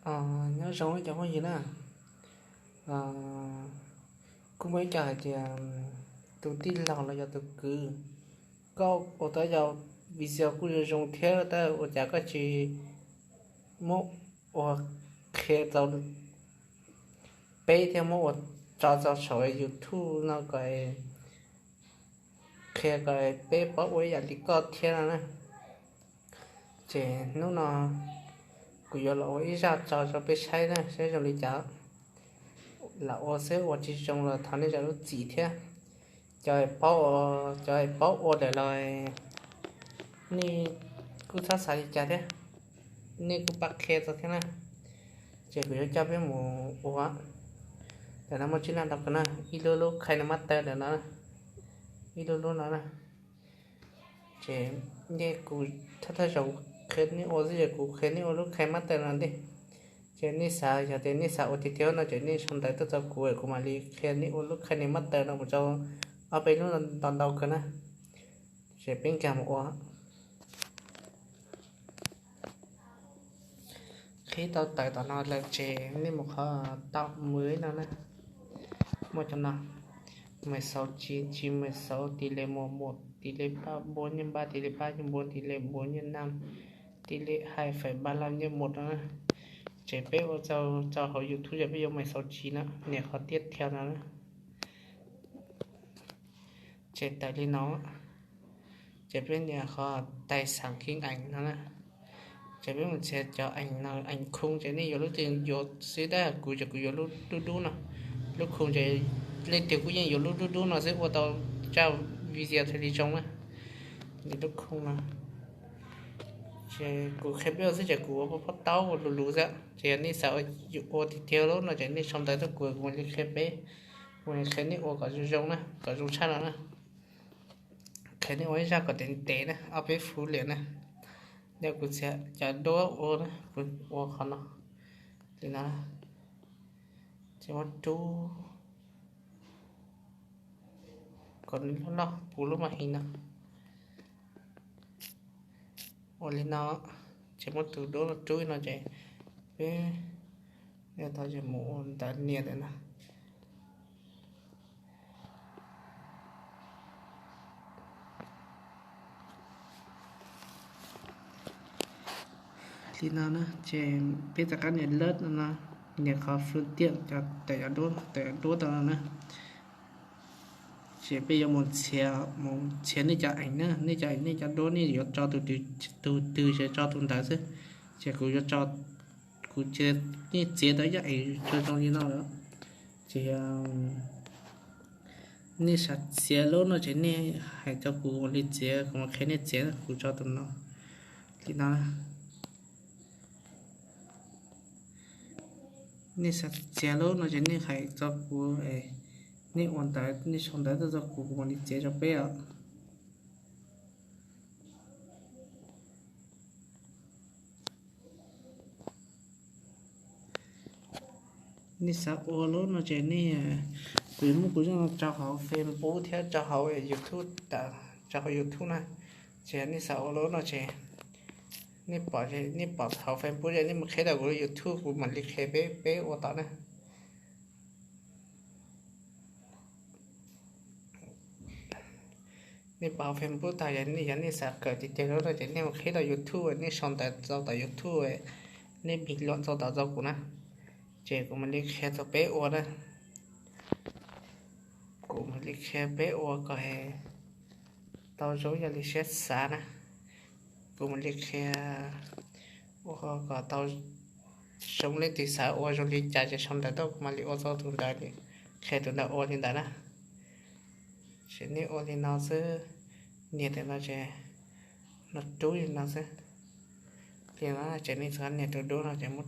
Nyob zoo ib cov phooj ywg na, kuj muaj ib co hais tias tus tij laug los yog tus kwv, koj ua tau cov video kuj zoo zoo thiab tab ua cas koj tsis muab ua qhia rau peb thiab muab ua tso rau saum YouTube no kom qhia kom peb paub ua ib yam li koj thiab no na. Ces hnub no kuv yuav los ua ib zaj tso rau peb saib na, saib zoo li cas. Lam ua xwb, ua tsis zoo los thov nej zam lub txim thiab. Cov paub, cov paub ua lawm los nej kuj txhob xav li cas thiab, nej kuj pab qhia tau thiab na. Ces kuv yuav coj peb mus ua. Ntawm no muaj tsib laj ntau kawg na, ib lub lub KineMaster ntawm no, ib lub lub no na. Ces nej kuv thawj thawj zaug qhia nej ua xwb ces kuv qhia nej ua lub KineMaster no ntej. Ces nej xav, yog tias nej xav ua tiag tiag no ces nej sau ntawv tuaj rau kuv, kuv mam li qhia nej ua lub KineMaster no mus rau ob peb lub ntau ntau kawg na. Ces peb nkag mus ua. Qhib tau tawm tom no lawm ces nej mus qhov tạo mới no na. Muaj cov no, mười sáu chín chín mười sáu, tỷ lệ một một, tỷ lệ ba bốn nhân ba, tỷ lệ ba nhân bốn, tỷ lệ bốn nhân năm, tỷ lệ hai phẩy ba lăm nhân một no na. Ces peb ua rau hauv YouTube ces peb yuav mười sáu chín no, nias qhov tiếp theo no na. Ces tawm li no, ces peb nias qhov tài sản hình ảnh no na. Ces peb mus txiav cov ảnh no, ảnh khung ces nej yuav lub twg yuav xwb, tab kuv ces kuv yuav lub dub dub no. Lub khung ces leej twg kuj yeej yuav lub dub dub no xwb ua tau zaj video thiaj li zoo na. Lub khung no ces kuv qhia peb ua xwb ces kuv ua pab taub ua luv luv xwb. Ces yog nej xav ua tiag tiag lub no ces nej sau ntawv tuaj kuv, kuv mam li qhia peb, kuv mam li qhia nej ua kom zoo zoo na, kom zoo tshaj no na. Qhia nej ua ib zaj kom ntev ntev na, ob peb fuv liam na. Yog kuv txiav cov duab ua na, kuv ua qhov no li no, ces muab rub kom nws loj loj puv lub màn hình no. Ua li no, ces muab tus duab rub no ces peb tau ces mus ua ntawv nias ntawm no. Li no na, ces peb rov qab nias lab no, nias qhov phương tiện, tawm cov duab, tawm cov duab tau no na. Ces peb yuav mus txiav, mus txiav nej cov ees na, nej cov ees, nej cov duab nej yuav tso tus twg, tus twg ces tso tus ntawd xwb. Ces kuv yuav tso, kuv txiav, nej txiav tau ib co ees zoo zoo li no lawm. Ces nej xav txiav lub no ces nej hais rau kuv ua li txiav, kuv mam qhia nej txiav, kuv tso tus no li no. Nej xav txiav lub no ces nej hais rau kuv, nej ua ntawv, nej sau ntawv tuaj rau kuv, kuv mam li txiav rau peb os. Nej xav ua lub no ces nej, kuv yuav muab kuv zaj no tso hauv Facebook thiab tso hauv YouTube, tso hauv YouTube na. Ces nej xav ua lub no ces nej pom, nej pom hauv Facebook ces nej mus qhib tau kuv lub YouTube, kuv mam li qhia peb, peb ua tom na. Nej pom Facebook tag, yog nej xav kawm tiag tiag lub no ces nej mus qhib tau YouTube, nej sau ntawv rau tom YouTube, nej bình luận rau tom rau kuv na. Ces kuv mam li qhia rau peb ua na. Kuv mam li qhia peb ua kom tau zoo yam li siab xav na. Kuv mam li qhia ua kom tau zoo, leej twg xav ua zoo li cas ces sau ntawv tuaj kuv mam li ua tau tus ntawd, qhia tus ntawd ua li ntawd na. Ces nej ua li no xwb, nias ntawm no ces no rub li no xwb. Li no ces nej txhob nias tus duab no ces muab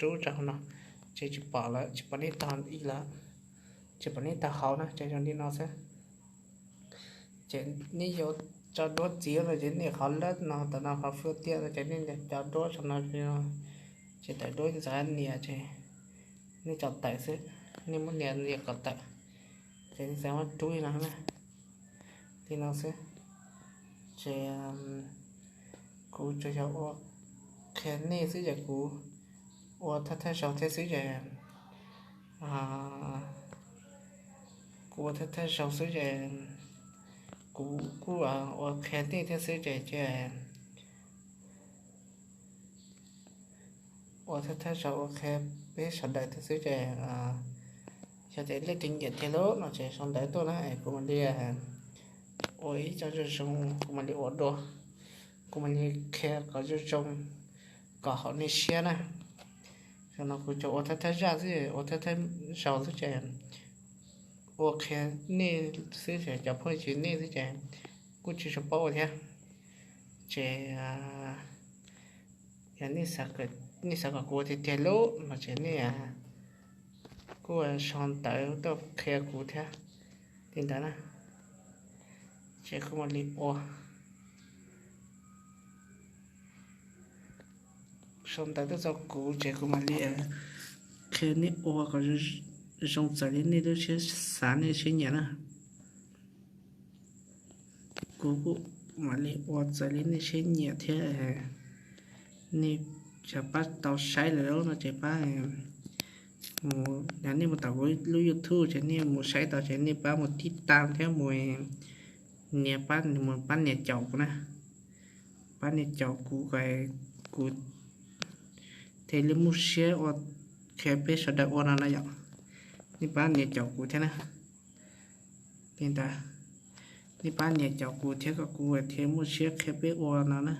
rub rau hauv no, ces tsis pom lawm, tsis pom nej tog ib lawm, tsis pom nej tog hauv na, ces zoo li no xwb. Ces nej yuav tso duab txiav no ces nej qhov lab no, tam no qhov fwj tiaj no ces nej cov duab tso no, ces tawm duab ntxav nias ces nej tso tawm xwb, nej muab nias nias kom tawm, ces nej txav muab rub li no na, li no xwb. Ces kuv tsuas yog ua qhia nej xwb ces kuv ua thawj thawj zaug thiab xwb ces, kuv ua thawj thawj zaug xwb ces kuv kuj ua qhia nej thiab xwb ces cia ua thawj thawj zaug ua qhia peb sawv daws thiab xwb ces, yog tias leej twg nyiam tiag lawm no ces sau ntawv tuaj na es kuv mam li ua ib co zoo zoo, kuv mam li ua dua, kuv mam li qhia kom zoo zoo kom haum nej siab na. Zaum no kuv tsuas ua thawj thawj zaj xwb, ua thawj thawj zaug xwb ces ua qhia nej xwb ces cov phooj ywg nej xwb ces kuj tsis tshua paub ua thiab. Ces yog nej xav kom kuv ua tiag tiag lawm no ces nej kuj sau ntawv tuaj qhia kuv thiab li ntawd na. Ces kuv mam li ua, sau ntawv tuaj rau kuv ces kuv mam li qhia nej ua kom zoo txawm li nej lub siab xav nej siab nyiam na. Kuv kuj mam li ua txawm li nej siab nyiam thiab. Nej yog pab tau saib lawm no ces pab mus, yog nej mus tom kuv lub YouTube ces nej mus saib tau ces nej pab mus tib tas thiab mus nias, pab mus pab nias caum kuv na. Pab nias caum kuv kom kuv thiaj li muaj siab ua qhia peb sawv daws ua no na yom. Nej pab nias caum kuv thiab na. Li ntawd, nej pab nias caum kuv thiab kom kuv thiaj muaj siab qhia peb ua no na.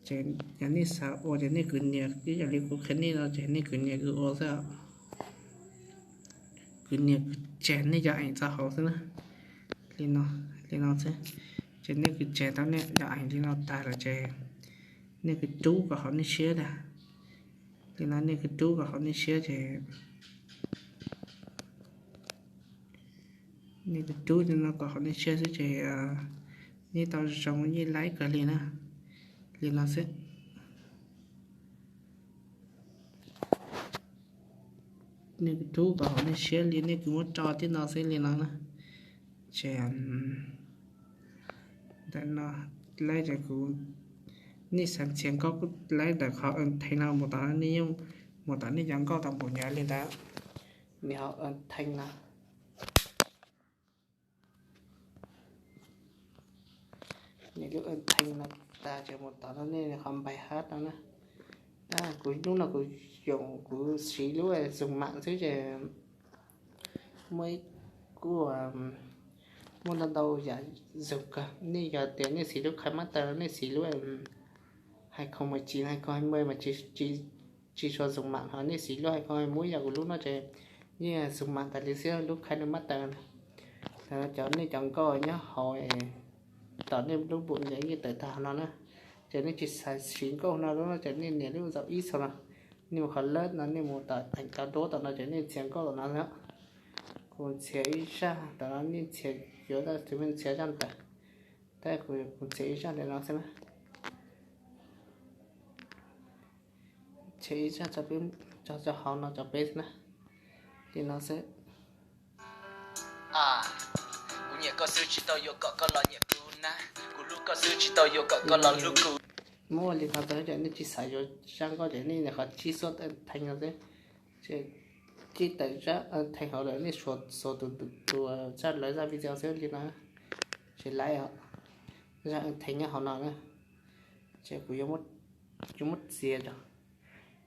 Ces yog nej xav ua ces nej kwv nias ib yam li kuv qhia nej no ces nej kwv nias kwv ua xwb. Kwv nias kwv tseg nej cov eem txog hauv xwb na. Li no, li no xwb. Ces nej kwv tseg tau nej cov eem li no tag lawm ces nej kwv rub kom haum nej siab ntag. Li no nej kwv rub kom haum nej siab ces nej kwv rub li no kom haum nej siab xwb ces nej tau zoo yeej laib kawg li na. Li no xwb. Nej kwv rub kom haum nej siab li nej kwv muab tso tib no xwb li no na. Ces ntawm no, laib ces kuv, nej xav ntxias nkauj kuj laib ntawm qhov ees theev no mus tom no, nej yeej mus tom nej cov nkauj tau npaum nyuav li ntawd. Nws ho ees theev no, nws lub ees theev no tas ces mus tom no nej qhov npais hab no na. Kuv hnub no kuv, kuv siv lub Zoom mam xwb ces muaj ib, kuj muaj ntau ntau yam Zoom kawg. Nej yog tias nej siv lub KineMaster, nej siv lub hai không mười chín, hai không hai mươi mas tsis tshua Zoom mam, ho nej siv lub hai không hai mươi yam kuv lub no ces yeej Zoom mam tas li xwb lub KineMaster. Cov nej cov nkauj nyob hauv tom nej lub npum ces yeej tawm tag no na. Ces nej tsis xav siv nkauj no lawm no ces nej nias lub zaum ib xwb no, nej mus qhov lab no, nej mus tom theem cov duab tom no ces nej ntxias nkauj tom no xwb. Kuv ntxias ib zaj tom no, nej ntxias, yuav tau tus me ntxias zaj ntawd, tab kuv ntxias ib zaj ntawm no xwb na. Ntxias ib zaj tso, tso hauv no tso peb xwb na. Li no xwb. Kuv nyiam koj xwb tsis tau yuav kom koj los nyiam kuv na. Kuv hlub koj xwb tsis tau yuav kom koj los hlub kuv. Muaj li no tau ces nej tsis xav yuav zaj nkauj ces nej nias qhov tsib xuab theev no xwb. Ces tsib tawm zaj theev hauv lawm nej xuas tus, tus zaj lawv zaj video xwb li no. Ces laib os, zaj theev nyob hauv no na. Ces kuv yuav muab txiav tso.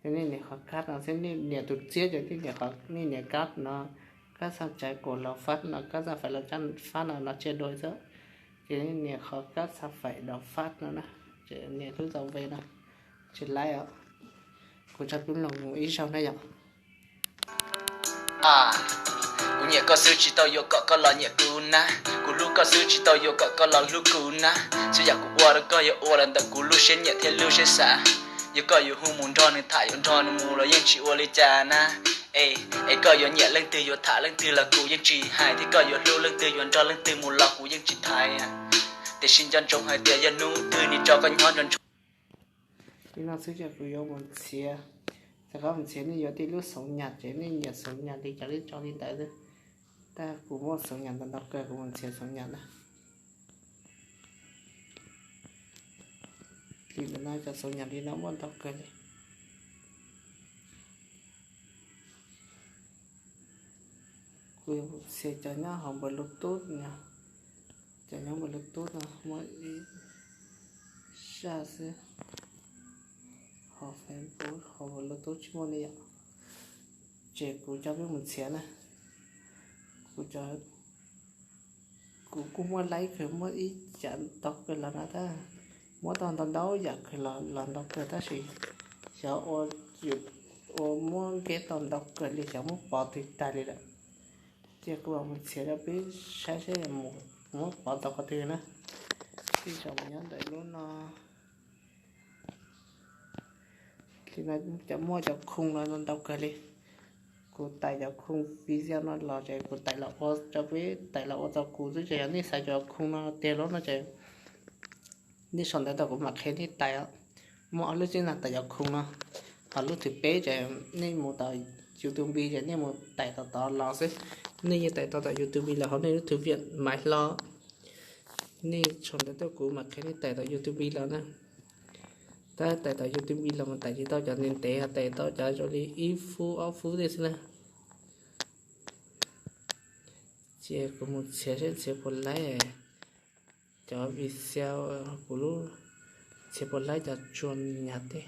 Ces nej nias qhov kab no xwb, nej nias tus txiab ces nej nias qhov, nej nias kab no, kab xaj tsaiv kuas los fab no, kab xaj faim los fab no, no tsiaj dua xwb. Ces nej nias qhov kab xaj faim los fab no na, ces nias lub zaum ve no, ces laib os. Kuv tso tub loog mus ib zaug na yom. Kuv nyiam koj xwb tsis tau yuav kom koj los nyiam kuv na. Kuv hlub koj xwb tsis tau yuav kom koj los hlub kuv na. Txhua yam kuv ua rau koj yuav ua los ntawm kuv lub siab nyiam thiab lub siab xav. Yog koj yuav hu mus nrog nws tham yuav nrog nws mus los yeej tsis ua li cas na. Es, es koj yuav nyiam leej twg yuav tham leej twg los kuv yeej tsis hais, thiab koj yuav hlub leej twg yuav nrog leej twg mus los kuv yeej tsis thaiv. Tiam sis nco ntsoov hais tias yog hnub twg nws tso koj nyob nco ntsoov. Li no xwb ces kuv yuav mus ntxiav. Txawm koj mus ntxiav nej yuav tij lub xoov nyas ces nej nyiam xoov nyas li cas li tso li ntawd xwb. Tab kuv muaj xoov nyas ntau ntau kawg, kuv mus ntxiav xoov nyas na. Li ntawm no cov xoov nyas li no muaj ntau kawg li. Kuv yuav mus txiav cov nyob hauv npawb Bluetooth no, cov nyob npawb Bluetooth no muaj ib zaj xwb, hauv Facebook hauv npawb Bluetooth tsis muaj li yom. Ces kuv coj peb mus txiav na. Kuv cov, kuv kuj muaj laib kawg, muaj ib yam ntau kawg los na tab, muab tau ntau ntau yam kawg los los ntau kawg tab sis xyov ua, ua muab nkeb tau ntau kawg li, xyov muab pov twg tag li lawm. Ces kuv mam mus txiav rau peb saib seb mus muab pov tau qhov twg na. Tej zaum nyob ntawm lub no. Li no cov muaj cov khoo no ntau kawg li. Kuv tais cov khoo video no los ces kuv tais los ua rau peb, tais los ua rau kuv xwb ces yog nej xav cov khoo no tiag lawm no ces nej sau ntawv tau kuv mam qhia nej tais. Muaj ob lub xwb no tais cov khoo no. Ho lub thib peb ces nej mus tom YouTube ces nej mus tais tom tod los xwb. Nej yeej tais tau tom YouTube los hauv nej lub thib peb maiv hlo. Nej sau ntawv tuaj kuv mam qhia nej tais tom YouTube los na. Tab tais tom YouTube los mas tais tsis tau cov ntev ntev, tais tau cov zoo li ib fub ob fub tej xwb na. Ces kuv mus txiav seb txiav puas laib cov video, kuv lub txiav puas laib cov tsuas nyam tej.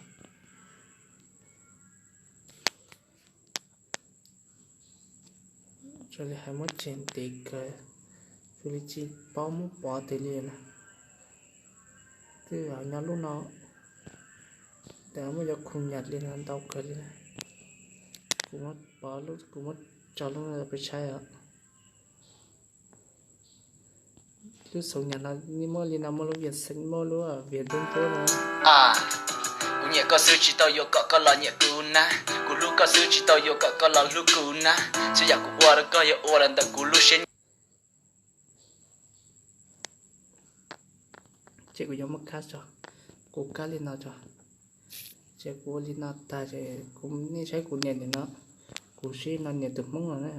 Zoo li hais muab tseg ntev kawg, zoo li tsis paub muab pov twg li na. Twb nyob lub no, tais muaj cov khoo nyam li no ntau kawg li na. Kuv muab pov, kuv muab tso lub no peb saib os. Lub xov nyam no nej muab li no, muaj lub vias xeem, muaj lub vias dub dub no. Kuv nyiam koj xwb tsis tau yuav kom koj los nyiam kuv na. Kuv hlub koj xwb tsis tau yuav kom koj los hlub kuv na. Txhua yam kuv ua rau koj yog ua los ntawm kuv lub siab. Ces kuv yuav muab kab tso, kuv kab li no tso. Ces kuv ua li no tag ces kuv, nej saib kuv nias ntawm no, kuv sib no nias tus Hmoob no na,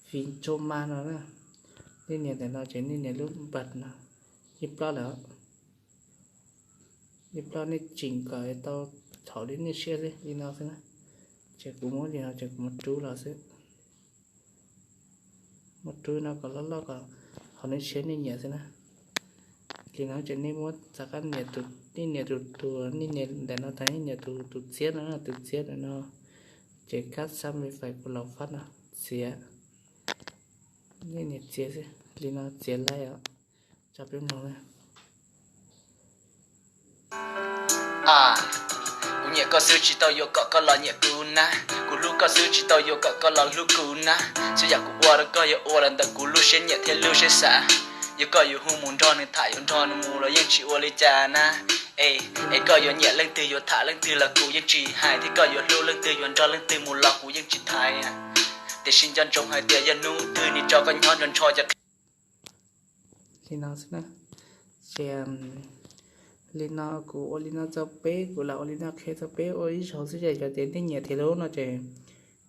Fiv Tso Ma no na. Nej nias ntawm no ces nej nias lub npam no, ib plab lawm. Ib plab nej tseem kom tau thaum li nej siab xwb, li no xwb na. Ces kuv muab li no ces kuv muab rub los xwb. Muab rub no kom loj loj kom hauv nej siab nej nyiam xwb na. Li no ces nej muab rov qab nias tus, nej nias tus, tus, nej nias ntawm no tag nej nias tus, tus txiab no, tus txiab ntawm no. Ces kab xab me fais kuv los fab no, txiav. Nej nias txiav xwb, li no txiav laib os. Tso peb mloog na. Kuv nyiam koj xwb tsis tau yuav kom koj los nyiam kuv na. Kuv hlub koj xwb tsis tau yuav kom koj los hlub kuv na. Txhua yam kuv ua rau koj yog ua los ntawm kuv lub siab nyiam thiab lub siab xav. Yog koj yuav hu mus nrog nws tham, yuav nrog nws mus los yeej tsis ua li cas na. Es, es koj yuav nyiam leej twg, yuav tham leej twg los kuv yeej tsis hais, thiab koj yuav hlub leej twg, yuav nrog leej twg mus los kuv yeej tsis thaiv. Tiam sis nco ntsoov hais tias yog hnub twg nws tso koj nyob nrog ntsho cov qhia. Li no xwb na. Ces li no kuv ua li no rau peb, kuv lam ua li no qhia rau peb ua ib zaug xwb ces yog tias nej nyiam thiab lub no ces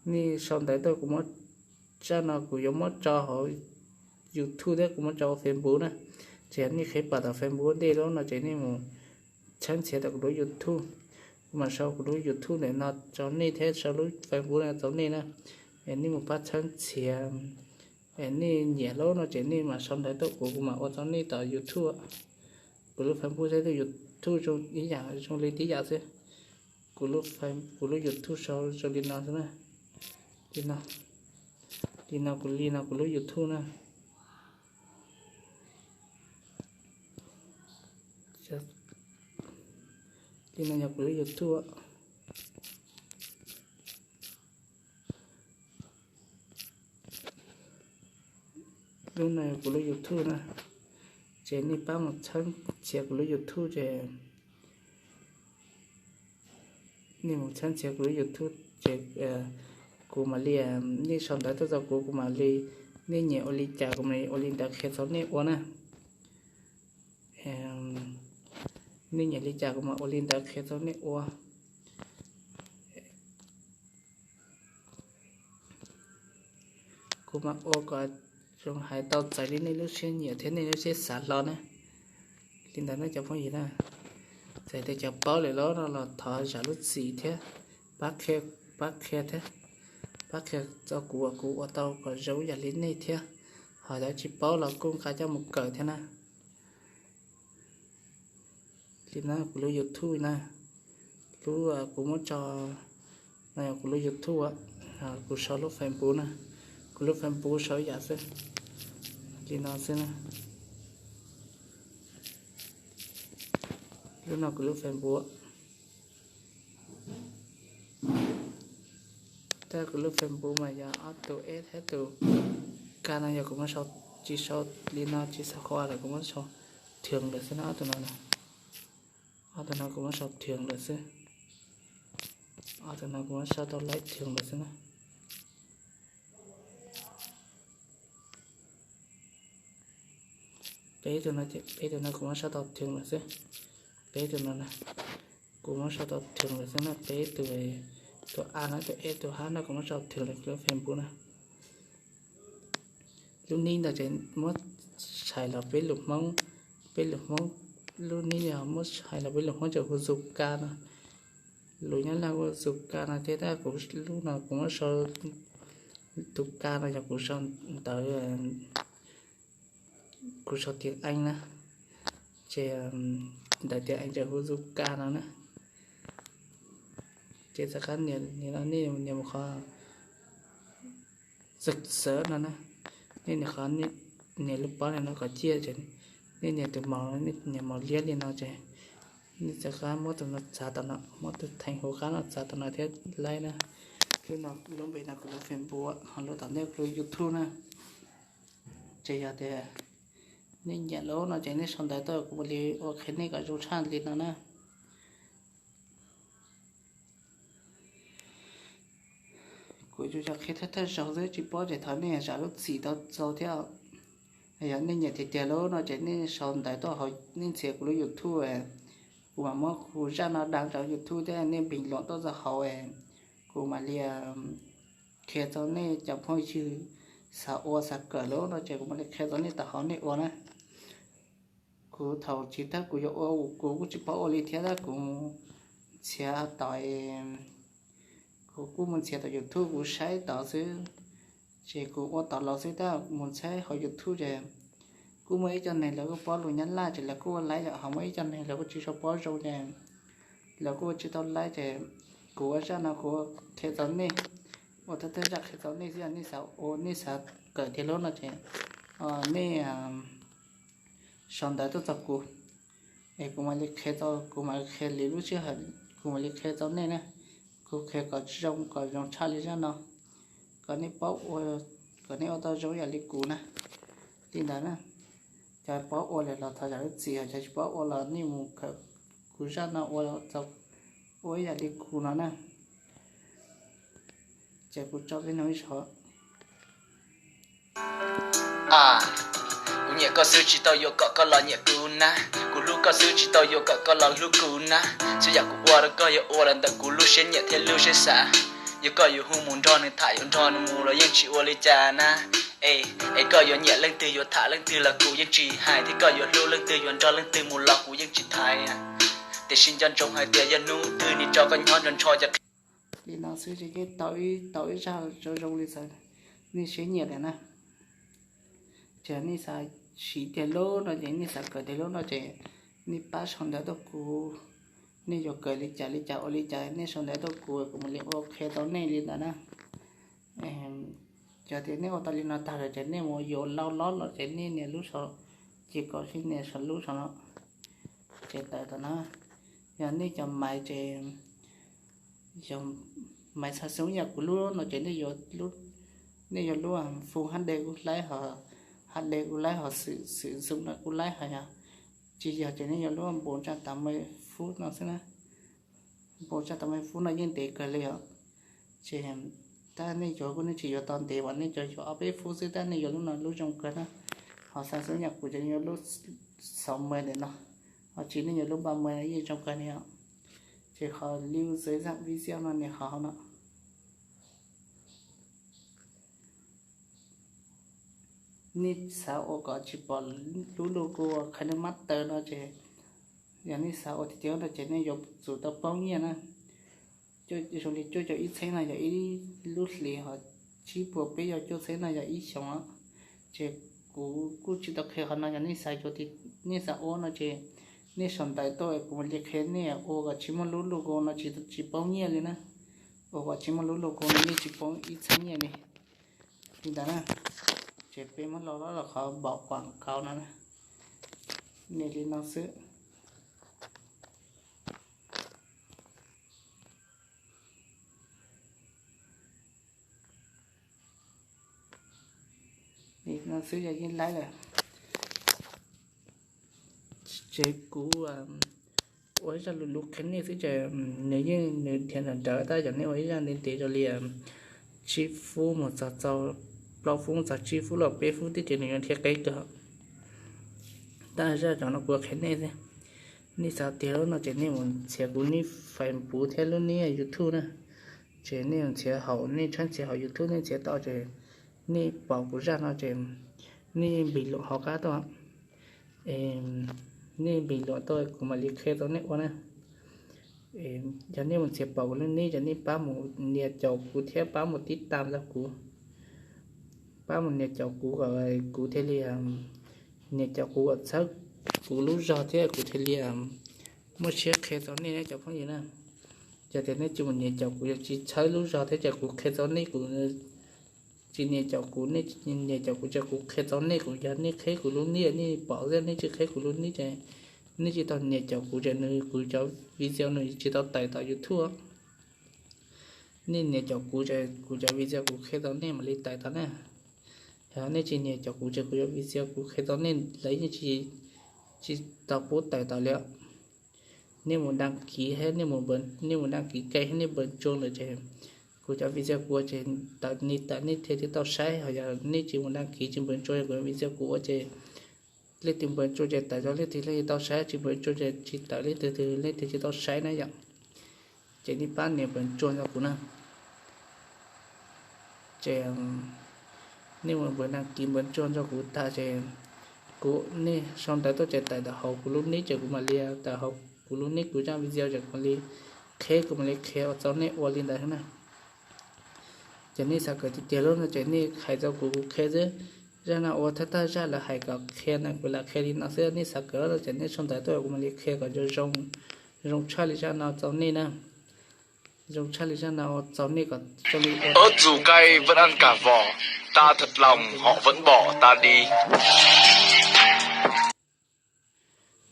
nej sau ntawv tuaj kuv muab, zaj no kuv yuav muab tso hauv YouTube thiab kuv muab tso hauv Facebook na. Ces yog nej qhia pom tom Facebook ntej lub no ces nej mus txhawb ntxiav tom kuv lub YouTube. Kuv mam sau kuv lub YouTube ntawm no rau nej thiab sau lub Facebook no rau nej na. Es nej mus pab txhawb ntxiav. Es nej nyiam lub no ces nej mam sau ntawv tuaj kuv, kuv mam ua rau nej tom YouTube. Kuv lub Facebook thiab lub YouTube zoo ib yam, zoo li tib yam xwb. Kuv lub, kuv lub YouTube sau zoo li no xwb na. Li no, li no kuv, li no kuv lub YouTube na. Li no yog kuv lub YouTube. Lub no yog kuv lub YouTube na. Ces nej pab mus txhawb ntxiav kuv lub YouTube ces nej mus txhawb ntxiav kuv lub YouTube ces kuv mam li, nej sau ntawv tuaj rau kuv, kuv mam li, nej nyiam ua li cas kuv mam li ua li ntawd qhia rau nej ua na. Nej nyiam li cas kuv mam ua li ntawd qhia rau nej ua. Kuv mam ua kom zoo hais tau txais li nej lub siab nyiam thiab nej lub siab xav hlo na. Li ntawd nej cov phooj ywg na, txawm tias cov paub lawm los no los thov zam lub txim thiab pab qhia, pab qhia thiab. pab qhia rau kuv, kuv ua tau kom zoo yam li nej thiab. Ho cov tsis paub los kuj nqa coj mus kawm thiab na. Li no kuv lub YouTube na, lub kuv muab tso no yog kuv lub YouTube, kuv sau lub Facebook na, kuv lub Facebook sau ib yam xwb, li no xwb na. Lub no kuv lub Facebook. Tab kuv lub Facebook mas yog ob tug S thiab tus K no, yog kuv muab sau, tsis sau li no, tsis sau qhov A lawm, kuv muab sau thường lawm xwb na, ob tug no. Ob tug no kuv muab sau thường lawm xwb. Ob tug no kuv muab sau tau laib thường lawm xwb na. Peb tug no, peb tug no kuv muab sau tau thường lawm xwb. Peb tug no, kuv muab sau tau thường lawm xwb na. Peb tus, tus A no, tus S, tus H no kuv muab sau thường lawm kuv lub Facebook na. Lub nib ntawd ces muab tshais los peb lus Hmoob, peb lus Hmoob, lub nib no muab tshais los peb lus Hmoob ces hu Zuka no. Lus Nyab Laj hu Zuka no thiab, tab kuv lub no kuv muab sau, tus K no yog kuv sau ntawv, kuv sau tiếng Anh na, ces ntawv tiếng Anh ces hu Zuka no na. Ces txawm qab nias no, nej nias mus qhov xwm xwm no na, nej nias qhov, nias lub pob no kom ciaj ces nej nias tus mos, nej nias mos liab li no ces nej txawm qab muab tus no txav tom no, muab tus theem hauv qab no txav tom no thiab laib na. Lub no lub npe no kuv lub Facebook, ho lub tom ntej kuv lub YouTube na. Ces yog tias nej nyiam lawm no ces nej sau ntawv tuaj kuv mam li ua qhia nej kom zoo tshaj li no na. Kuv yuav cov qhia thawj thawj zaug xwb tsis paub ces thov nej zam lub txim tau txaus thiab. Yog nej nyiam tiag tiag lawm no ces nej sau ntawv tuaj hauv, nej ntxias kuv lub YouTube, kuv mam muab kuv zaj no đăng rau YouTube thiab nej bình luận tuaj txog hauv, kuv mam li qhia rau nej cov phooj ywg xav ua xav kawm lawm no ces kuv mam li qhia rau nej tau hauv nej ua na. Kuv thaum chiv thawj kuv yuav ua kuv kuj tsis paub ua li thiab, tab kuv ntxias tom, kuv kuj mus ntxias tom YouTube kuv saib tod xwb, ces kuv ua tod los xwb, tab mus saib hauv YouTube ces kuj muaj ib co neeg lawv kuj paub lus Nyab Laj ces lawv kuj ua laib, ho muaj ib co neeg lawv kuj tsis tshua paub zoo ces lawv kuj ua tsis tau laib ces kuv ua zaj no kuv qhia rau nej, ua thawj thawj zaj qhia rau nej xwb, yog nej xav ua nej xav kawm tiag lawm no ces nej sau ntawv tuaj txog kuv, es kuv mam li qhia rau, kuv mam li qhia li lub sij hawm kuv mam li qhia rau nej na. Kuv qhia kom zoo, kom zoo tshaj li zaj no, kom nej paub ua, kom nej ua tau zoo yam li kuv na. Li ntawd na, cov paub ua lawm los thov zam lub txim, cov tsis paub ua los nej mus kawm kuv zaj no ua, ua ib yam li kuv no na. Ces kuv tso peb no ib zaug. Kuv nyiam koj xwb tsis tau yuav kom koj los nyiam kuv na. Kuv hlub koj xwb tsis tau yuav kom koj los hlub kuv na. Txhua yam kuv ua rau koj yog ua los ntawm kuv lub siab nyiam thiab lub siab xav. Yog koj yuav hu mus nrog nws tham yuav nrog nws mus los yeej tsis ua li cas na. Es, es koj yuav nyiam leej twg yuav tham leej twg los kuv yeej tsis hais, thiab koj yuav hlub leej twg yuav nrog leej twg mus los kuv yeej tsis thaiv. Tiam sis nco ntsoov hais tias yog hnub twg nws tso koj nyob nrog ntsho cov qhia. Li no xwb ces yeej tau ib, tau ib zaj zoo zoo li xwb, nej siab nyiam lawm na. Ces nej xav siv tiag lub no ces nej xav kawm tiag lub no ces nej pab sau ntawv tuaj kuv, nej yuav kawm li cas li cas ua li cas nej sau ntawv tuaj kuv, kuv mam li ua qhia rau nej li ntawd na. Yog tias nej ua tau li no tag lawm ces nej mus yuav laub lob los ces nej nias lub saum, ces kom sib nias saum lub saum no, ces tawm tom no. Yog nej cov maiv ces, yog maiv xa xoo yam kuv lub no ces nej yuav, nej yuav lub Full HD kuj laib, ho HD kuj laib, ho xwm, xwm zoom no kuj laib, ho yog tsis yog ces nej yuav lub bốn trăm tám mươi phút no xwb na. Bốn trăm tám mươi phút no yeej ntev kawg li os. Ces tab nej yuav kuj nej tsis yuav tau ntev, uas nej cov yuav ob peb phút xwb, tab nej yuav lub no lub zoo kawg na. Ho xa xoo yam kuv ces nej yuav lub sáu mươi ntawm no, ho tsis nej yuav lub ba mươi no yeej zoo kawg li os. Ces qhov lưu dưới dạng video no nws ho hauv no. Nej xav ua kom tsis pom lub logo KineMaster no ces, yog nej xav ua tiag tiag no ces nej yuav tsum tau paub nyiaj na. Zoo li cuaj caum ib txheeb no yog ib lub hlis, ho tsib puas peb caug cuaj txheeb no yog ib xyoos. Ces kuv kuj tsis tau qhia qhov no, yog nej xav yuav, nej xav ua no ces nej sau ntawv tuaj kuv mam li qhia nej. Ua kom tsis muaj lub logo no tsis, tsis poob nyiaj li na. Ua kom tsis muaj lub logo no nej tsis poob ib txheeb nyiaj li. Li ntawd na, ces peb muab lo los qhov npaum quam kauv no na, nej li no xwb. Li no xwb yog yeej laib lawm. Ces kuv ua ib zaj lus lus qhia nej xwb ces nws yeej nws dhia nrawm nrawm, tab yog nej ua ib zaj ntev ntev zoo li tsib fub mus txog txog plaub fub mus txog tsib fub los peb fub tib ces nws yuav dhia qeb kawg. Tab zaj cov no kuv qhia nej xwb. Nej xav tiag lub no ces nej mus ntxias kuv nick Facebook thiab lub nick YouTube na. Ces nej mus ntxias hauv, nej tshawb ntxias hauv YouTube, nej ntxias tau ces nej pom kuv zaj no ces nej npis luam hauv qab tuaj. Nej npis luam tuaj kuv mam li qhia rau nej ua na. Yog nej mus ntxias pom kuv lub nick ces nej pab mus nias caum kuv thiab pab mus tib tam rau kuv. Pab mus nias caum kuv kom kuv thiaj li, nias caum kuv kom txhawb kuv lub zog thiab kuv thiaj li muaj siab qhia rau nej cov phooj ywg na. Yog tias nej tsis mus nias caum kuv, yog tsis txhawb lub zog thiab ces kuv qhia rau nej, kuv tsis nias caum kuv, nej tsis nias caum kuv ces kuv qhia rau nej, kuv yog nej qheb kuv lub nick, nej pom xwb, nej tsis qheb kuv lub nick ces nej tsis tau nias caum kuv ces nws, kuv cov video nws tsis tau tawm tom YouTube. Nej nias caum kuv ces kuv cov video kuv qhia rau nej mam li tawm tau na. Yog nej tsis nias caum kuv ces kuv cov video kuv qhia rau nej lawv yeej tsis, tsis tau pub tawm tau li. Nej mus đăng ký thiab nej mus, nej mus đăng ký kênh thiab nej npawg tsuag lawm ces kuv cov video kuv ua ces tawm, nej tawm nej thiaj tsis tau saib. Ho yog nej tsis mus đăng ký tsis npawg tsuag, kuv cov video kuv ua ces leej twg npawg tsuag ces tawm rau leej twg leej twg tau saib, tsis npawg tsuag ces tsis tawm leej twg twg leej twg tsis tau saib na yom. Ces nej pab nias npawg tsuag rau kuv na. Ces nej mus npawg đăng ký npawg tsuag rau kuv tag ces kuv, nej sau ntawv tuaj ces tawm tawm hauv kuv lub nick ces kuv mam li, tawm hauv kuv lub nick kuv zaj video ces kuv mam li qheb, kuv mam li qhia ua rau nej ua li ntawd na. Ces nej xav kawm tiag tiag lub no ces nej hais rau kuv, kuv qhia xwb. Zaj no ua thawj thawj zaj lawv hais kom qhia na, kuv lam qhia li no xwb. Nej xav kawm lub no ces nej sau ntawv tuaj kuv mam li qhia kom zoo, zoo tshaj li zaj no rau nej na. Zoo tshaj li zaj no rau nej kom zoo li ua. Ớt dù cay vẫn ăn cả vỏ, ta thật lòng họ vẫn bỏ ta đi.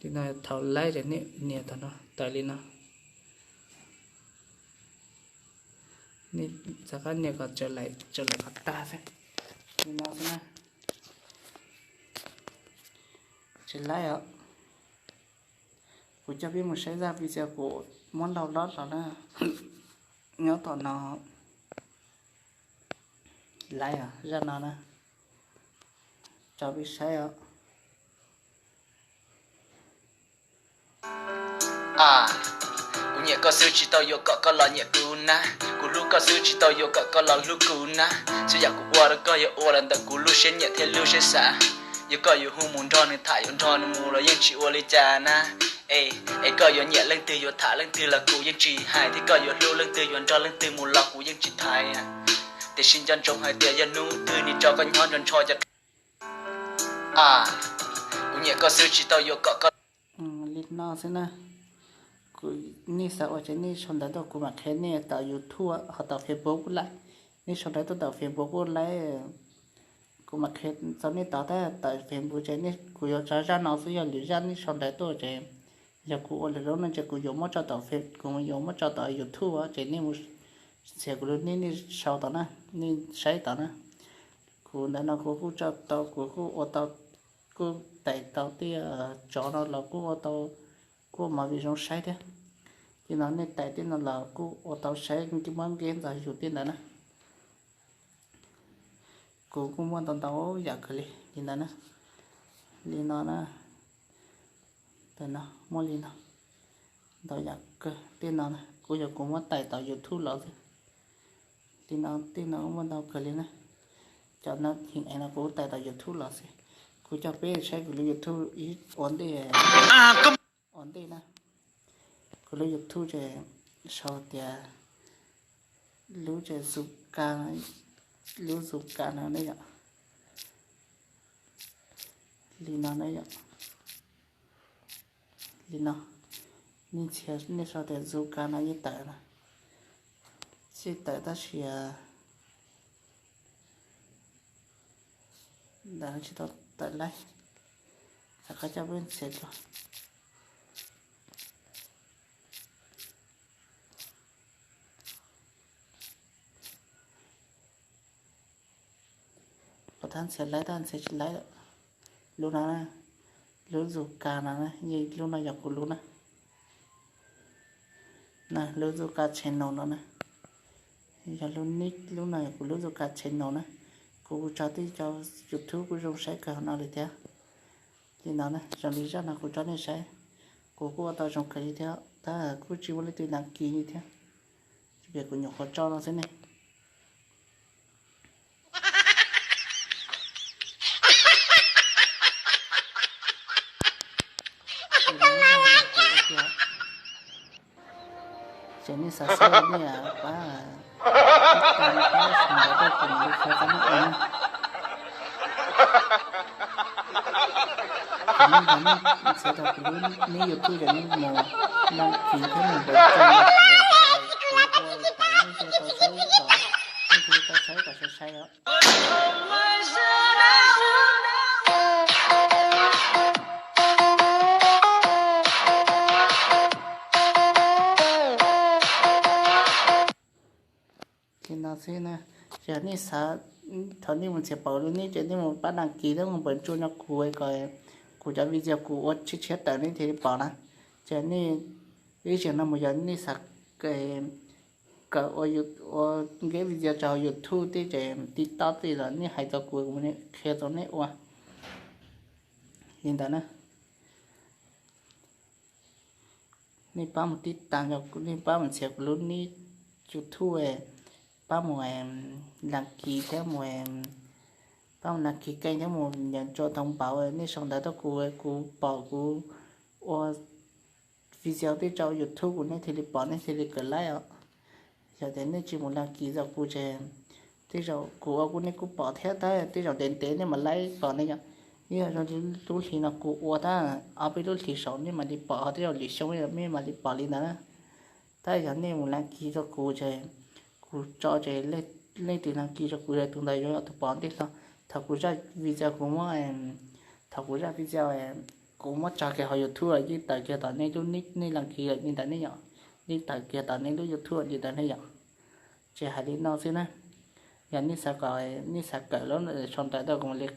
Li no thaum laib ces nej nias tau no tawm li no. Nej rov qab nias kom tawm laim, tawm laim kom tag xwb. Li no xwb na. Tsis laib os. Kuv coj peb mus saib zaj video kuv muab laug lob los na. Nyob tom no. Laib os, zaj no na. Tso peb saib os. Kuv nyiam koj xwb tsis tau yuav kom koj los nyiam kuv na. Kuv hlub koj xwb tsis tau yuav kom koj los hlub kuv na. Txhua yam kuv ua rau koj yog ua los ntawm kuv lub siab nyiam thiab lub siab xav. Yog koj yuav hu mus nrog nws tham, yuav nrog nws mus los yeej tsis ua li cas na. Es, es koj yuav nyiam leej twg, yuav tham leej twg los kuv yeej tsis hais, thiab koj yuav hlub leej twg, yuav nrog leej twg mus los kuv yeej tsis thaiv. Tiam sis nco ntsoov hais tias yog hnub twg nws tso koj nyob nrog ntsho cov, kuv nyiam koj xwb tsis tau yuav kom koj. Li no xwb na. Kuv, nej xav ua ces nej sau ntawv tuaj kuv mam qhia nej tawm YouTube ho tawm Facebook kuj laib. Nej sau ntawv tuaj tawm Facebook kuj laib, kuv mam qhia txog nej tod. Tab tawm Facebook ces kuv yuav tso zaj no xwb, yog lwm zaj nej sau ntawv tuaj ces yog kuv ua lwm lub no ces kuv yuav muab tso tawm Face, kuv yuav muab tso tawm YouTube ces nej mus ntxias kuv lub nick nej sau tod na, nej saib tod na. Kuv ntawm no kuv kuj tso tau, kuv kuj ua tau, kuj tais tau tej tsov no los kuj ua tau, kuj ua movie zoo saib thiab. Ces no nej tais tej no los kuj ua tau saib, muab nqeb ntxos yus tej ntawd na. Kuv kuj muaj ntau ntau yam kawg li li ntawd na. Li no na, ntawm no muaj li no, ntau yam kawg tej no na, kuj yog kuv muab tais tom YouTube los xwb. Li no tej no muaj ntau kawg li na. Cov no heev no kuv tais tom YouTube los xwb. Kuv coj peb saib kuv lub YouTube ib ua ntej, ua ntej na. Kuv lub YouTube ces sau tias Lub ces Zuka, lub Zuka no ne yom. Li no ne yom. Li no, nej ntxhias nej sau tias Zuka no yeej tawm na. Yeej tawm tab sis ntawm no tsis tau tawm laib. Rov qab coj peb ntxhias dua. Kuv tab ntxhias laib tab ntxhias tsis laib lawm. Lub no, lub Zuka no, lub no yog kuv lub na. Lub Zuka channel no na, yog lub nick lub no yog kuv lub Zuka channel na. Kuv kuj tso tej cov YouTube kuj zoo saib kawg no li thiab. Li no na, zoo li zaj no kuv tso nej saib, kuv kuj ua tau zoo kawg li thiab tab kuj tsis muaj leej twg đăng ký li thiab. Ces kuv nyuam qhuav tso no xwb ne. Ces nej xav saib nej pab, pab sau ntawv rau kuv li qhia tau nej ua na. Ces nej yog nej ntxhias tau kuv lub nick YouTube ces nej mus đăng ký thiab mus npawm rau kuv, kuv ua tawm nej thiaj tau saib kom, nej thiaj tau saib kom sai sai os. Li no xwb na, yog nej xav, thaum nej mus ntxhias pom lub nick ces nej mus pab đăng ký thiab mus npawm ntsuj no kuv kom kuv cov video kuv ua tshiab tshiab tawm nej thiaj li pom na. Ces nej ib zaug no mus yog nej xav kawm ua nqeb video rau hauv YouTube tej ces TikTok tej los nej hais rau kuv, kuv qhia rau nej ua li ntawd na. Nej pab mus tib tas, nej pab mus ntxhias kuv lub nick YouTube, pab mus đăng ký thiab mus, pab mus đăng ký kênh thiab mus nias rau thông báo, nej sau ntawv rau kuv, kuv pom kuv ua video twb rau YouTube kuv nej thiaj li pom nej thiaj li kawm laib os. Yog tias nej tsis mus đăng ký rau kuv ces tej zaum kuv ua kuv nej kuj pom thiab tab tej zaum ntev ntev nej mam laib pom ne yom. Ib yam zoo li lub hlis no kuv ua tab ob peb lub hlis saud nej mam li pom, ho tej zaum lwm xyoo nej mam li pom li ntawd na. Tab yog nej mus đăng ký rau kuv ces kuv tso ces leej twg đăng ký rau kuv tus ntawd yuav yog tus pom ntej hlo. Thaum kuv zaj video kuv muab, thaum kuv zaj video kuv muab tso kiag hauv YouTube los yeej tawm kiag tom nej lub nick nej đăng ký lawm li ntawd ne yom. Yeej tawm kiag tom nej lub YouTube li ntawd ne yom. Ces hais li no xwb na. Yog nej xav kom, nej xav kawm lub sau ntawv rau kuv mam li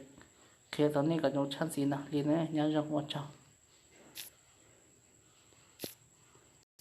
qhia rau nej kom zoo tshaj ntxiv no li na. Nyob zoo, ua tsaug.